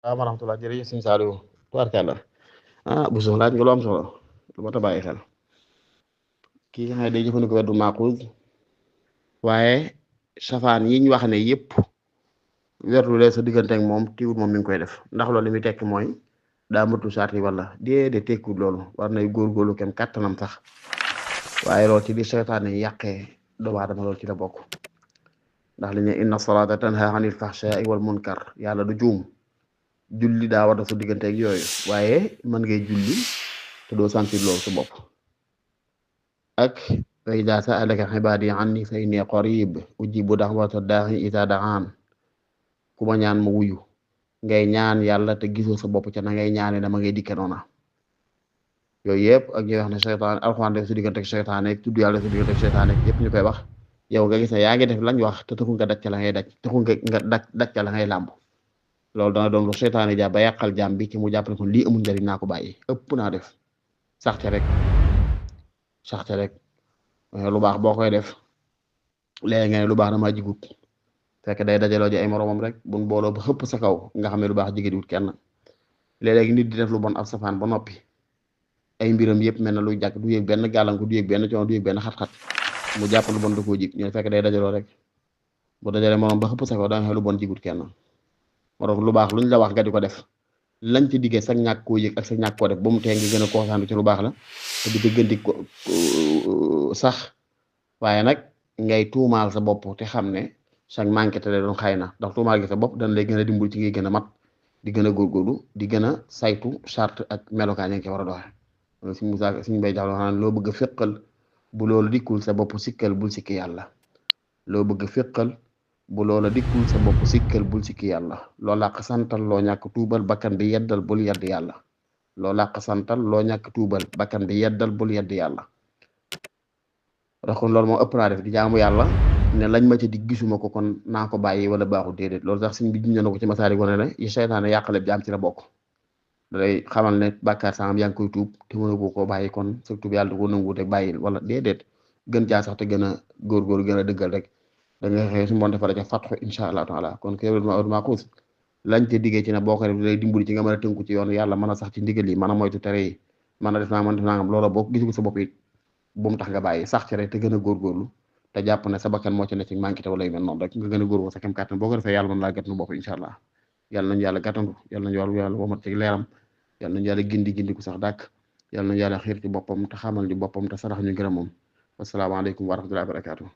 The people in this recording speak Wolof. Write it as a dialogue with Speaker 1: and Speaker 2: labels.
Speaker 1: wa rahmatullah jërëjëf sëñ Saliou tubaarkàlla bu so laaj nga lu am solo lu mat a bàyyi xel kii nga xam ne day jëfandikoo weddu maaxuus waaye safaan yi ñu wax ne yëpp werdu lee sa diggante ak moom tiwut moom mi ngi koy def ndax loolu li muy tekki mooy daa mëtu saat yi wala déedéet tekkiwut loolu war nay góorgóorlu kem kàttanam sax waaye loolu ci di seytaane yi yàqee doomu aadama loolu ci la bokk ndax li ñu inna salaata tanha anil fahshaai wal munkar yàlla du juum julli daa war a sa diggante ak yooyu waaye mën ngay julli te doo sentir loolu sa bopp ak wa idaa sa'alaka ibaadi anni fa inni qarib ujibu da'wata daa'i idaa da'aan ku ma ñaan ma wuyu ngay ñaan yàlla te gisoo sa bopp ca na ngay ñaane dama ngay dikke noona yooyu yëpp ak ñuy wax ne seytaan alxuraan def sa diggante ak seytaane ak tudd yàlla sa diggante ak seytaane yëpp ñu koy wax yow nga gis ne yaa ngi def lañ wax te taxul nga daj ca la ngay daj taxul nga daj ca la ngay làmb loolu dana doon lu seytaane ja ba yàqal jaam bi ci mu jàpp ne kon lii amul njariñ naa ko bàyyi ëpp naa def sax ca rek lu baax boo koy def léegi nga ne lu baax damaa jigut fekk day dajaloo ji ay moromam rek buñ booloo ba xëpp sa kaw nga xam ne lu baax jigéen wut kenn léeg-léegi nit di def lu bon ab safaan ba noppi ay mbiram yëpp mel na luy jàkk du yëg benn gàllankoor du yëg benn coono du yëg benn xat-xat mu jàpp lu bon da koo jig ñu fekk day dajaloo rek bu dajalee morom ba xëpp sa kaw da nga xam lu bon jigut kenn morom lu baax luñ la wax nga di ko def lañ ci diggee sax ñàkk koo yëg ak sa ñàkk koo def ba mu tee ngi gën a kontaan ci lu baax la te di gën di ko sax waaye nag ngay tuumaal sa bopp te xam ne sax manqué te doon xëy na ndax tuumaal gi sa bopp dana lay gën a dimbali ci ngay gën a mat di gën a góorgóorlu di gën a saytu charte ak melokaan yi nga war a doxe suñ musaa suñ bay jaxlo xanaa loo bëgg a féqal bu loolu dikkul sa bopp sikkal bul sikki yàlla loo bëgg a féqal bu loola dikkul sa bopp sikkal bul sikki yàlla loo làq santal loo ñàkk tuubal bakkan bi yeddal bul yedd yàlla loo làq santal loo ñàkk tuubal bakkan bi yeddal bul yedd yàlla kon loolu moom ëpp naa def di jaamu yàlla ne lañ ma ci di gisuma ko kon naa ko bàyyi wala baaxul déedéet loolu sax suñ bi junjee na ko ci masaari wane ne yi seytaane yàqale jaam ci la bokk dalay xamal ne bàkkaar sangam yaa ngi koy tuub te mënu koo bàyyi kon sa tuub yàlla da ko nangu te bàyyil wala déedéet gën caa sax te gën a góorgóor gën a dëggal rek da nga xëy su moon defara ca fatxu insha allah taala kon kéwédma xuus lañ te diggee ci ne boo ko def lay dimbali ci nga mën a tënku ci yoon yàlla mën a sax ci ndigal yi mën a moytu tere yi mën a def naa mën def nangam loola boo gisu ko sa bopp it bu mu tax nga bàyyi sax ci rek te gën a góorgóorlu te jàpp ne sa bakkan moo ci ne ci manqué te wala yu mel noonu rek nga gën a góorgóorlu sa kem kàttan boo ko defee yàlla mën laa gàttanu bopp insha allah yàlla nañu yàlla gàttandu yàlla nañu yàlla womat ci leeram yàlla nañu yàlla gindi ku sax dàkk yàlla nañu yàlla xiir ci boppam te xamal ñu boppam te sarax ñu gërëm moom wasalaamaaleykum wa rahmatullahi wa barakatuh